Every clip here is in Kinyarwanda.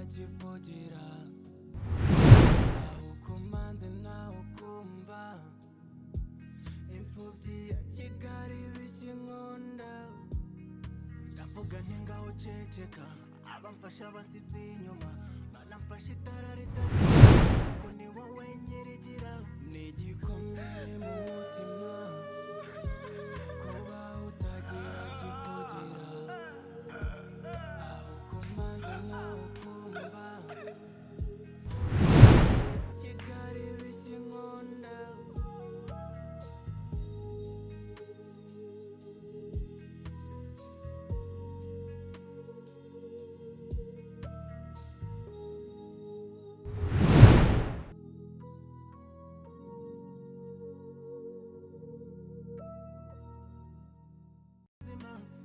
Kivugira aho ukumanze nawe ukumva imfubyi ya Kigali bishya inkunda. Ndavuga nti ngaho ceceka, abamfasha bansize inyuma, banamfashe itara ridafite, kuko ni wowe nyirigira. Ni igikomere mu mutima kuba utagira kivugira, aho ukumanze nawe ukumva Kigali bishya inkunda.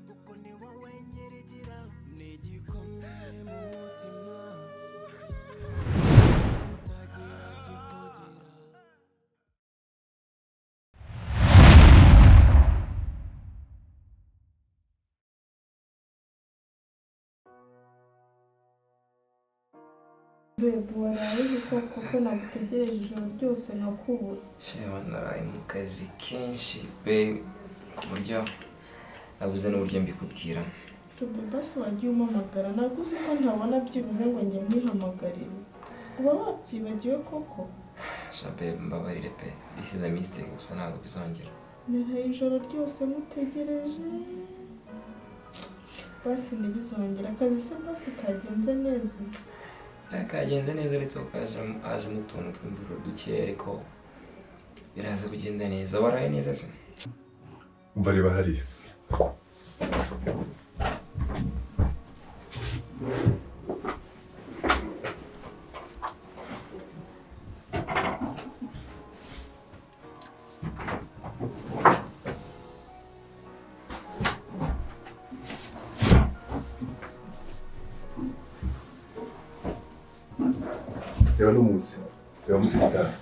Kuko ni wowe nyirigira. Ni igikomere mu mutima utagira kivugira. Babe, waraye kuko nagutegereje ijoro ryose nkakubura. Shewa, naraye mu kazi kenshi pe, ku buryo nabuze n'uburyo mbikubwira. Se basi wagiye umpamagara? Ntabwo uzi ko ntabona byibuze ngo njye nkwihamagarire? Uba wabyibagiwe koko? Sha babe, mbabarire pe, this is a mistake, gusa ntabwo bizongera. Naraye ijoro ryose mutegereje. Basi ntibizongera. Akazi se basi kagenze neza? Kagenze neza, uretse ko hajemo utuntu tw'imvura dukeya, ariko biraza kugenda neza. Waraye neza se? Umva, reba hariya. Reba no munsi, reba munsi y'igitanda.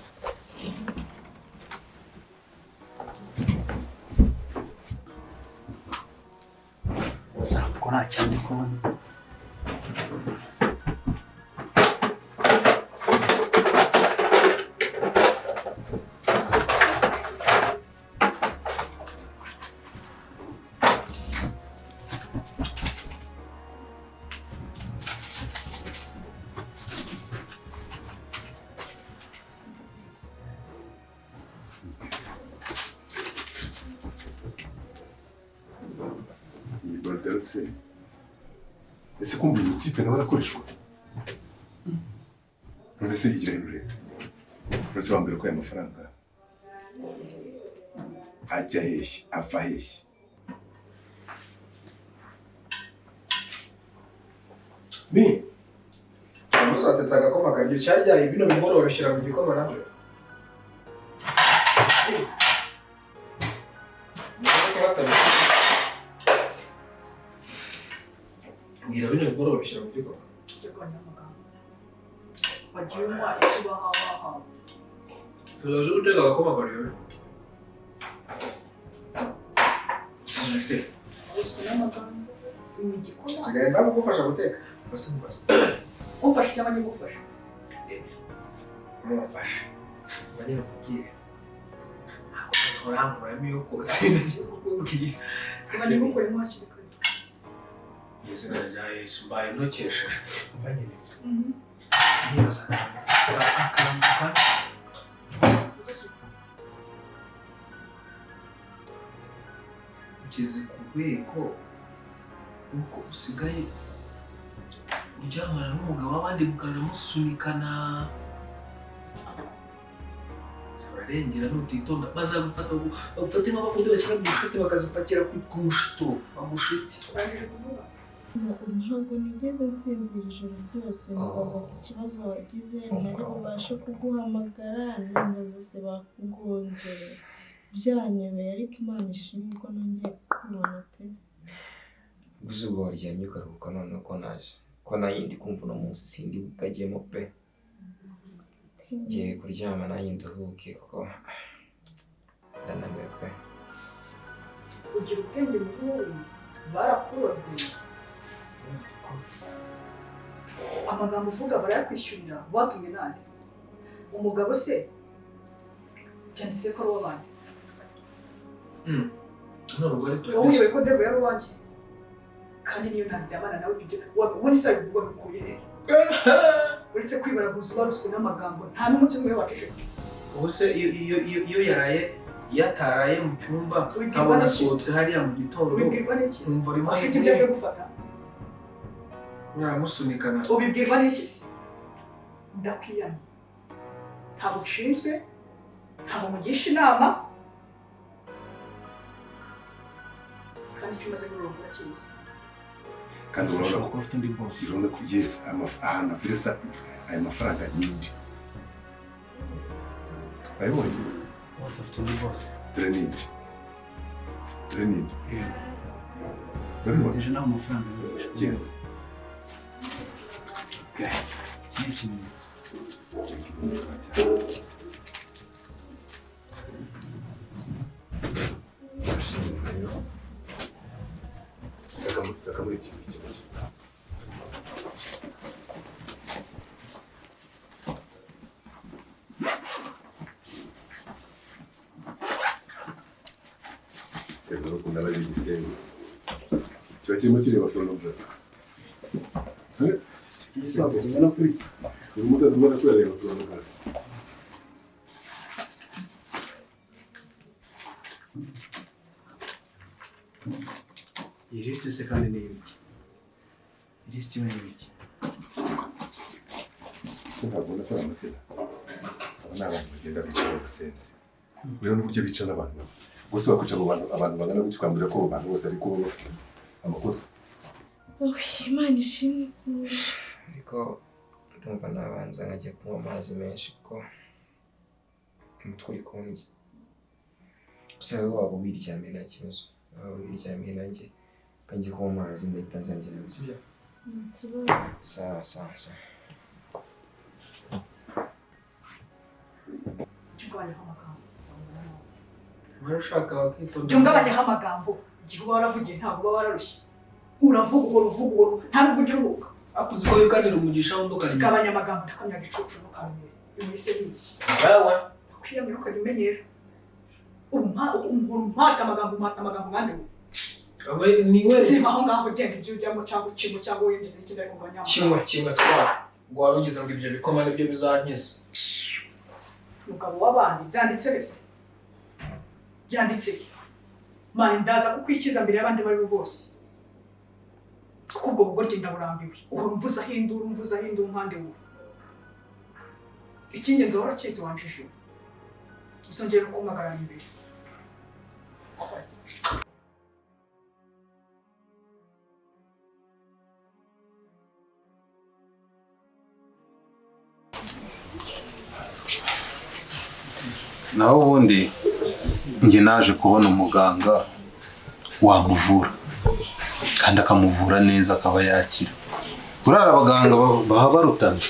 Ko nta kintu ndi kubona. Iyi borudero se, ese kumva uyu type nawe arakoreshwa? None se yigira hino urebe. None se wambwira ko aya mafaranga ajya hehe, ava hehe? Mi umunsi watetse agakoma karyoshye. Harya bino bigoroba bishyira mu gikoma nabyo? Mbwira, bino bigoroba bishyira mu gikoma? Ujya amagambo wagiye unywa icyo uba wahawe. Tuzaje guteka agakoma karyoshye. None se Gusa n'amagambo mu gikoma. Nsigaye nza kugufasha guteka. Mbese mubaze. Umfashe cyangwa ntigufashe? Mumfashe. Mba nyine nkubwire. Ntabwo urankuramo iyo kotse, ngiye kukubwira. Kuba ntigukuremo hakiri kare. Mu izina rya Yesu, mbaye ntokesheje. Mba nyine nibaza akantu kandi ugeze ku rwego uko usigaye uryamana n'umugabo w'abandi mukanamusunikana, urarengera nutitonda bazagufata, bagufate nk'abakundi bashyira mu ishoti, bakazipakira ku mushito bamushiti. Urangije kuvuga? Ntabwo nigeze nsinzira ijoro ryose, nibazaga ikibazo wagize, ntari bubashe kuguhamagara, nibaza se bakugonze, byanyobeye, ariko Imana ishimwe ko nongeye kukubona pe. Gusa ubwo waryamye ukaruhuka none ko naje, ko nanjye ndi kumva uno munsi sindi bukajyemo pe. Ngiye kuryama nanjye nduhuke kuko ndananiwe pe. Ugira ubwenge muri wowe, barakuroze. Amagambo uvuga barayakwishyurira, watumwe nande? Umugabo se byanditse ko ari uw'abandi. None ubwo ariko Wowe uyobewe ko Debo yari uwanjye, kandi niyo ntaryamana nawe ibyo ubundi se wabikuye he? Uretse kwibaraguza ubaruswe n'amagambo, nta n'umunsi umwe waceceka. Ubu se iyo yaraye, iyo ataraye mu cyumba, Ubibwirwa nkabona n'iki? asohotse hariya mu gitondo, Ubibwirwa n'iki? nkumva arimo Afite ibyo aje gufata. Muramusunikana. Ubibwirwa n'iki se? Ndakwiyamye, ntabwo nshinzwe, ntabwo mugisha inama, kandi icyo umaze muri ubu urakizi. Kandi urabona Ushobora ko kuba ufite undi boss. Urabona ko yes, ahantu aviresa aya mafaranga yindi wayibonye. Boss afite undi boss. Dore nindi, dore nindi, urabibona? Deje naho amafaranga yishyura. Yes. Okay. Iki ni ikimenyetso. Sawa cyane. Saka muri iki ngiki. Reba n'ukuntu aba ari igisenzi. Kiba kirimo kireba porunogarafi. Igisaza kingana kuri Uyu munsi arimo arareba porunogarafi. Iyi lisiti se kandi ni ibiki? Iyi lisiti yo ni ibiki? Se ntabwo ubona ko ari amazina? Aba ni abantu bagenda bica b'abasenzi. Ureba n'uburyo bica n'abantu bamwe. Gusa wakwica abo bantu, abantu bangana gutya, ukambwira ko abo bantu bose ariko baba bafite amakosa. Oy, Imana ishimwe kuje. Ariko ndumva nabanza nkajya kunywa amazi menshi kuko umutwe uri kundya. Gusa wowe waba wiryamiye nta kibazo, waba wiryamiye nanjye kanjye kunywa amazi ndahita nzangira, sibyo? Nta kibazo. Sawa sawa sawa. Jya ugabanyaho amagambo. Wari ushaka wakitonda. Jya ungabanyaho amagambo. Igihe uba waravugiye ntabwo uba wararushye. Uravuga uhora uvuga uhora, nta nubwo ujya uruhuka. Ariko uzi ko wikanira umugisha wundi ukarima. Gabanya amagambo, ndakamya gicucu ntukamenyere. Uyu se ni iki? Wewe Ndakwiyamye ukajya umenyera. Ubu umpata amagambo, umpata amagambo nkande wowe. Abe ni we. Ziba aho ngaho, genda ibyo ujyamo cyangwa ukinywa cyangwa wiyongeze ikindi, ariko ugabanya amagambo. Kimwe kimwe twa ngo wari ugize ngo ibyo bikoma nibyo bizankiza. Umugabo w'abandi byanditse bese. Byanditse. Mani ndaza kukwikiza mbere y'abandi bari bo bose. Kuko ubwo bugoryi ndaburambiwe. Uhora umvuzaho induru, umvuzaho induru nkande wowe. Icy'ingenzi wari ukizi wanjije. Uzongere no kumpagarara imbere. Naho ubundi njye naje kubona umuganga wamuvura kandi akamuvura neza akaba yakira. Burara abaganga baba barutana,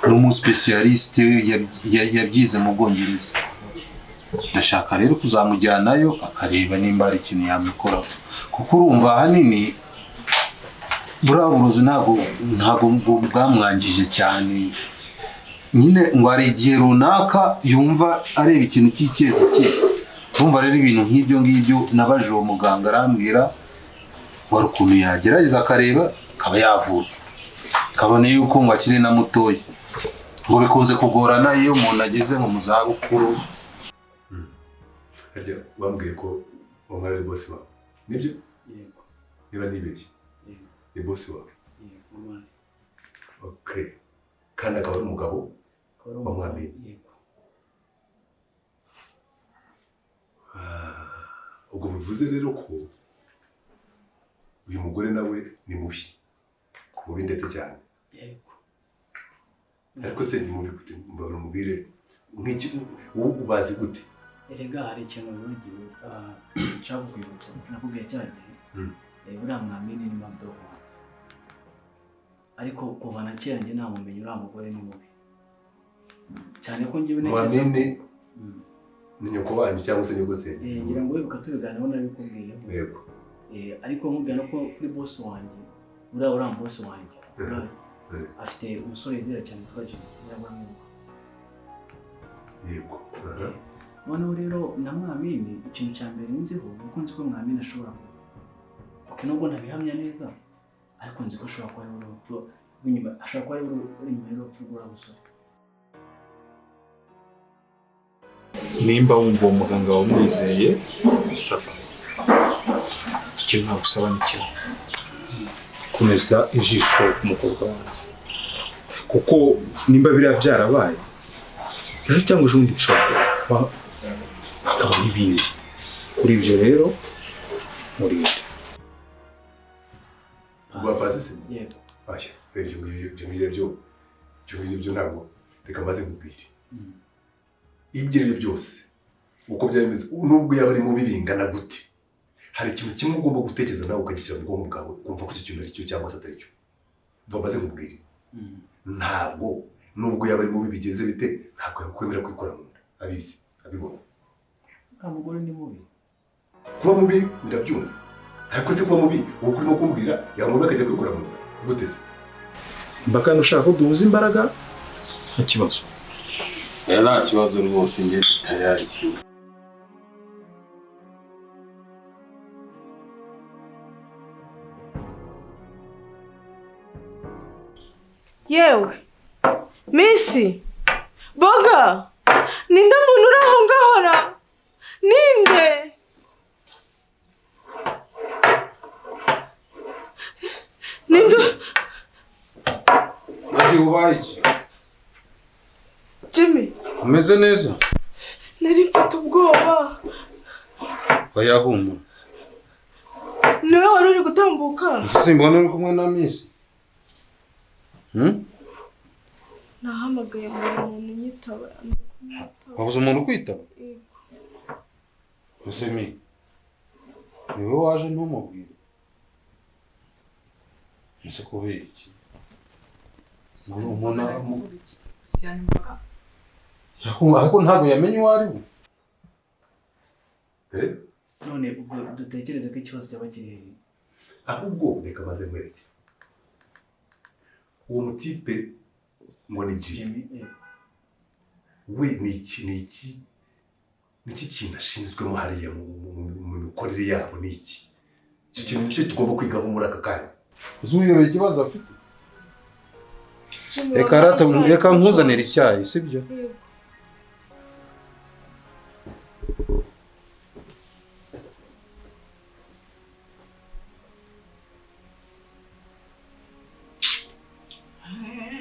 ni umusipesiyalisite yabyize mu Bwongereza. Ndashaka rero kuzamujyanayo akareba nimba hari ikintu yamukoraho, kuko urumva ahanini buriya burozi ntabwo bwamwangije cyane nyine, ngo hari igihe runaka yumva areba ikintu cy'icyezi cyezi. Urumva rero ibintu nk'ibyo ngibyo nabajije uwo muganga arambwira wari ukuntu yagerageza akareba akaba yavurwa, kabone yuko ngo akiri na mutoya, ngo bikunze kugorana iyo umuntu ageze mu zabukuru. Harya wambwiye ko Omar ari boss wawe, nibyo? Yego. Niba nibeshye, Yego. ni boss wawe? Yego, Omar. Okay. Kandi akaba ari umugabo Akaba ari wa umugabo. Mwamini. Yego. Ubwo bivuze rero ko uyu mugore nawe ni mubi, mubi ndetse cyane. Yego. Ariko se ni mubi gute? Mbabara umubwire nk'iki, wowe ubazi gute? Erega hari ikintu wibagiwe, nshaka kukwibutsa nakubwiye cya gihe. Uriya Mwamini ni mabdo wanjye, ariko kuva na kera njye namumenye uriya mugore ni mubi cyane ko njyewe ntekereza. Mwamini ni nyoko wanyu cyangwa se nyogosenge? Ngira ngo wibuka tubiganiraho nabikubwiyeho. Yego. Ariko nkubwira no ko kuri boss wanjye, uriya boss wanjye, uriya Afite umusore yizera cyane witwa Jimmy, nyiraburamwibuka. Yego. Noneho rero na Mwamini, ikintu cya mbere nziho ni uko nzi ko Mwamini ashobora kuba, okay, nubwo ntabihamya neza, ariko nzi ko ashobora kuba ari urupfu rw'inyuma, ashobora kuba ari uri inyuma y'urupfu rw'uriya musore. Nimba wumva uwo muganga wamwizeye, ça va. Ikintu nagusaba ni kimwe: komeza ijisho ku mukobwa wanjye, kuko nimba biriya byarabaye, ejo cyangwa ejo bundi bishobora kuba hakaba n'ibindi. Kuri ibyo rero, murinde. Rwa Pasi se? Yego. Aya, ibyo ngibyo ntabwo. Reka maze nkubwire, ibyo ari byo byose, uko byaba bimeze, nubwo yaba ari mubi bingana gute, hari ikintu kimwe ugomba gutekereza nawe ukagishyira mu bwonko bwawe, ukumva ko icyo kintu ari cyo cyangwa se atari cyo. Mva maze nkubwire, ntabwo nubwo yaba ari mubi bigeze bite, ntabwo yakwemera kwikora mu nda abizi, abibona. Uriya mugore ni mubi. Kuba mubi ndabyumva, ariko se kuba mubi ubu urimo kumbwira yamubona akajya kwikora mu nda gute se? Mba kandi ushaka ko duhuza imbaraga, nta kibazo. Oya, nta kibazo rwose, njye ndi tayari. Yewe Misi Boga, ninde muntu uri aho ngahora? Ninde? Ninde? Madi, ubaye iki? Jimmy. Umeze neza? Nari mfite ubwoba. Oya, humura. Niwe wari uri gutambuka? Ese simbona uri kumwe na Misi? Hmm? Nahamagaye buri muntu unyitaba, yanze kunyitaba. Wabuze umuntu ukwitaba? Yego. Ese mi niwe waje ntumubwire? Ese kubera iki? Umuntu Siyanyumaga. ariko ntabwo yamenye uwo ari we. None ubwo dutekereze ko ikibazo cyaba kiri hehe? Ahubwo reka maze nkwereke uwo mutipe ngo ni Jimmy. Jimmy, yego. We ni iki kintu ashinzwemo hariya mu mikorere yabo? Ni iki? Icyo kintu nicyo tugomba kwigaho muri aka kanya. Uzi uyobewe ikibazo afite? Jimmy, Reka wampaye rata, icyayi? reka nkuzanire icyayi, sibyo? Yego.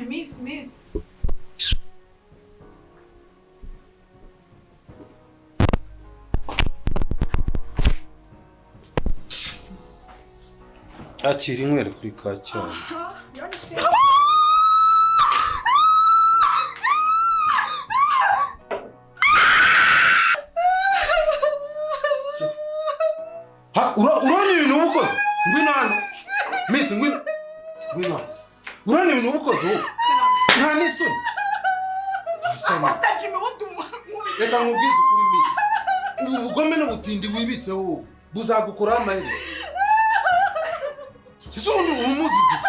Miss, Miss. Akira, inywere kuri ka cyayi. Ha, urabona ibintu uba ukoze? Ngwino hano. Miss, ngwino. Ngwino hano. Urabona ibintu uba ukoze wowe? Nta n'isoni. Nta soni. Reka nkubwize ukuri, Miss. Ubu bugome n'ubutindi wibitseho wowe buzagukoraho amaherezo. Ese ubundi uba umuzize iki?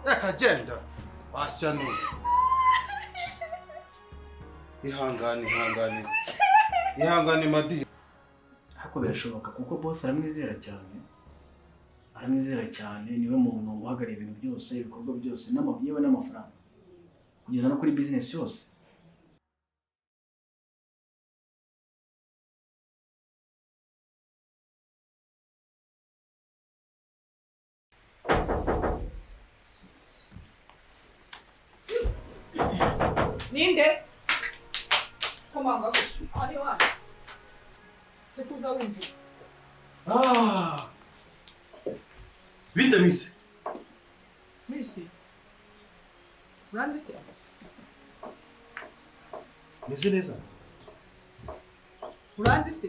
Reka genda. Washya n'ubu. Ihangane, ihangane. Ihangane, Madi. Ariko birashoboka kuko boss aramwizera cyane, aramwizera cyane. Niwe muntu uhagarariye ibintu byose, ibikorwa byose, yewe n'amafaranga, kugeza no kuri business yose. Ninde? Komanga gutyo. Ari wanyu. Sikuza wumva. Ah! Bite, Miss? Miss. Uranzi se? Meze neza. Uranzi se?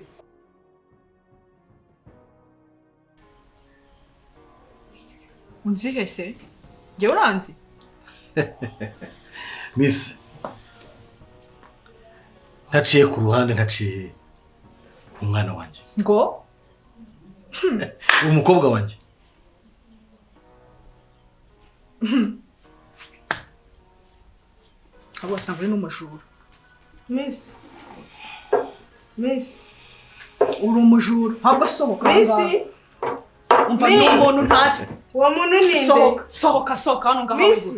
Unzi he se? Njye uranzi? Miss, ntaciye ku ruhande, ntaciye ku mwana wanjye. Ngo? Umukobwa wanjye. Abo wasanga uri n'umujura. Miss. Miss. Uri umujura. Ntabwo asohoka. Miss. Umva ni umuntu ntari. Uwo muntu ni nde? Sohoka, sohoka, sohoka hano ngaho. Miss.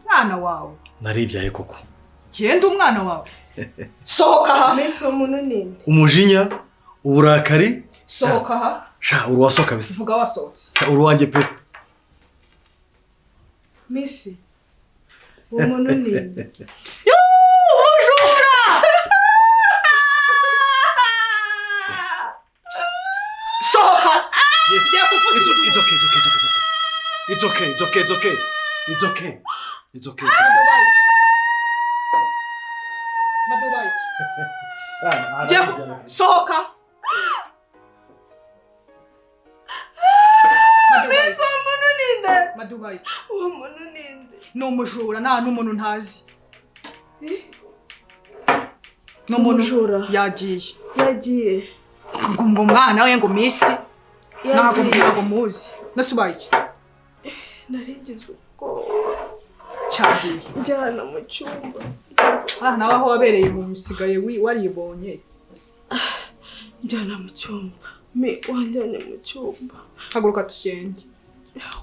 Mwana wawe. Naribyaye koko. Genda umwana wawe. Sohoka aha. Miss, uwo muntu ni nde? Umujinya, uburakari. Sohoka aha. Sha uruwaso kabisa. Vuga wasohotse. Sha uruwanjye pe. Miss. Uwo muntu ni nde? Umujura! Sohoka! Yes. It's okay, it's okay, it's okay. It's okay, it's okay, it's okay. It's okay. It's okay. Madubayi. Sohoka! Miss, uwo muntu ni nde? Madubayi. Uwo muntu ni nde? Ni umujura, nta n'umuntu ntazi. Ni umuntu yagiye. Yagiye. Ngo umwana we ngo Miss. Ntabwo muzi. Nasubaye iki? Narigizwe ubwoba. Cyagiye. Njyana mu cyumba. Ah, nawe aho wabereye mu usigaye waribonye. Njyana mu cyumba. Mi wanjyanye mu cyumba. Haguruka tugende.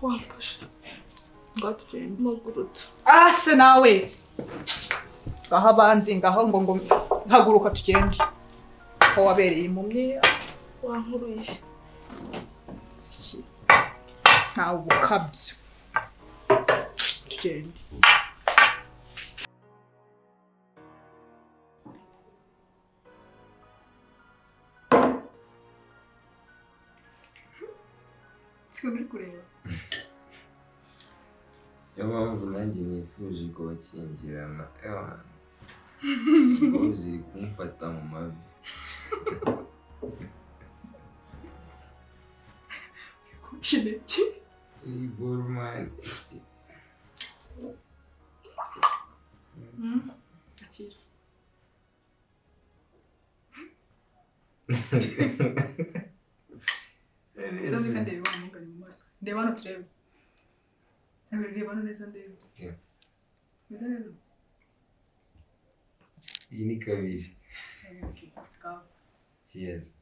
Wamfasha. Ngaho tugende. Mpagurutse. Ah, se nawe. Ngaho abanzi ngaho ngo haguruka tugende. Aho wabereye impumyi. Wankuruye. Ntawe ubukabyo. Tugende. Siko biri kureba. Niyo mpamvu nanjye nifuje kubakingirana. Siporo ziri kumfata mu mavi. Kineki. Iyi gorumani. Akira. Sasa ndeba hano mu maso. Ndeba hano turebe. Reba hano neza ndebe. Neza neza. Iyi ni kabiri. Cheers.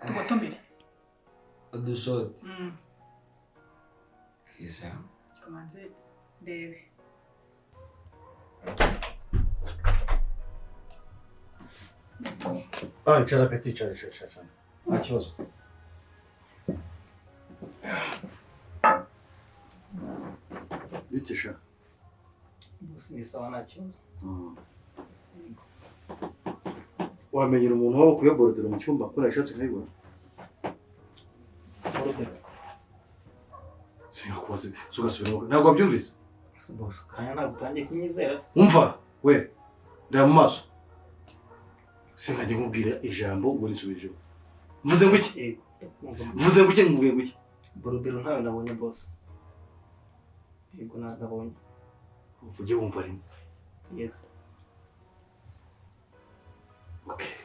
Tugotomere. Udushoti. Kisa. Kamanze ndebe. Ah, icara peti, icara, icara, icara. Nta kibazo. Bite sha? Bose ni sawa nta kibazo. Wamenyera umuntu waba kuye borudero mu cyumba ko nashatse nkayibura. Borudero. Singakubaza, sugasubira. Ntabwo wabyumvise? Bose kanya ntabwo utangiye kunyizera se. Umva, we. Ndaya mu maso. Sinkajya nkubwira ijambo ngo nisubijemo. Mvuze ngo iki? Mvuze ngo iki nkubwiye ngo iki? Borudero ntawe nabonye boss. Yego nabonye. Ujye wumva rimwe. Yes. Okay.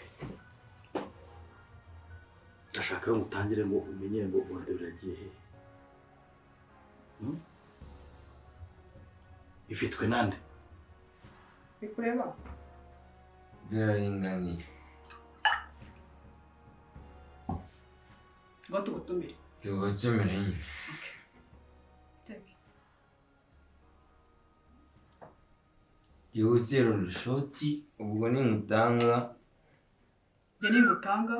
Ndashaka rero mutangire ngo umenyere ngo borudero yagiye he. Ifitwe nande? Bikureba? Biraringaniye. Ngo tugutumire. Tugutumire nyine. Okay. Take. Yogera urushoti ubwo ningutanga. Njye ningutanga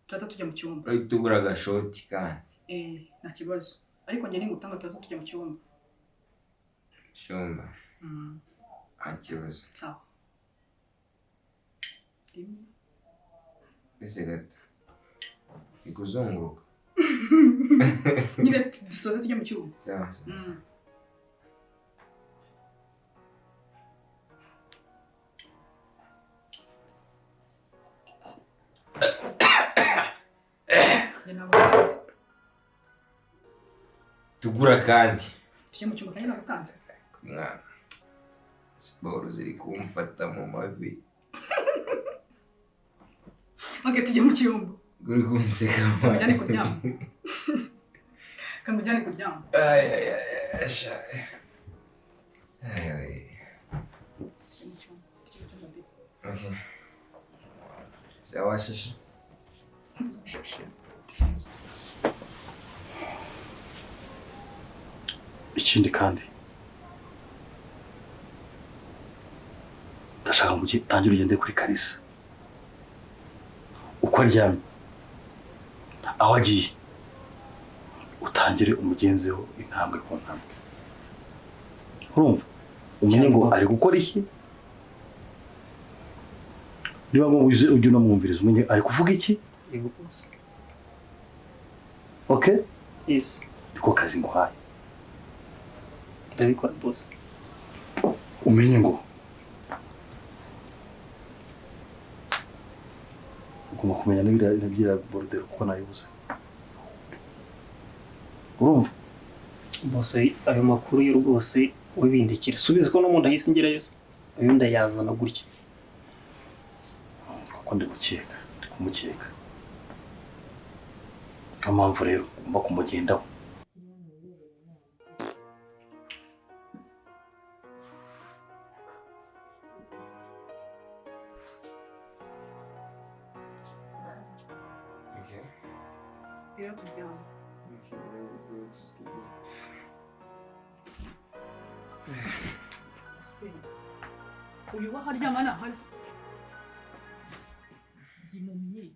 turaza tujya mu cyumba. Urahita ugura agashoti kandi. Nta kibazo. Ariko njye ningutanga turaza tujya mu cyumba. Cyumba. Nta kibazo. Sawa. Ese gato. Ikuzunguruka. Nyine dusoze tujya mu cyumba. Sawa sawa. Tugura kandi. Tujye mu cyumba kandi nagutanze. Mwana. Siporo ziri kumfata mu mavi. Okay, tujye mu cyumba. Uri kunseka. Kangujyane kuryama. Kangujyane kuryama. Ay ay ay sha. Ay ay. Okay. Sawa shishi. Ikindi kandi ndashaka ngo utangire ugende kuri Kalisa, uko aryamye, aho agiye, utangire umugenzeho intambwe ku ntambwe. Urumva umenye ngo ari gukora iki, niba ngo ujye unamwumviriza umenye ari kuvuga iki. Okay? Yes. Niko kazi nguhaye. Ndabikora boss. Umenye ngo ugomba kumenya n'ibya borudero kuko nayibuze. Urumva? Boss, ayo makuru yo rwose wibindikira. Subiza ko no mu ndahise ngerayo se. Ayo ndayazana gutya. Kuko ndi gukeka, ndi kumukeka. Niyo mpamvu rero ugomba kumugendaho. Okay. Rero turyame. Okay, we'll go to sleep. Se uyu waho aryama ntahazi. Iyi mumyi.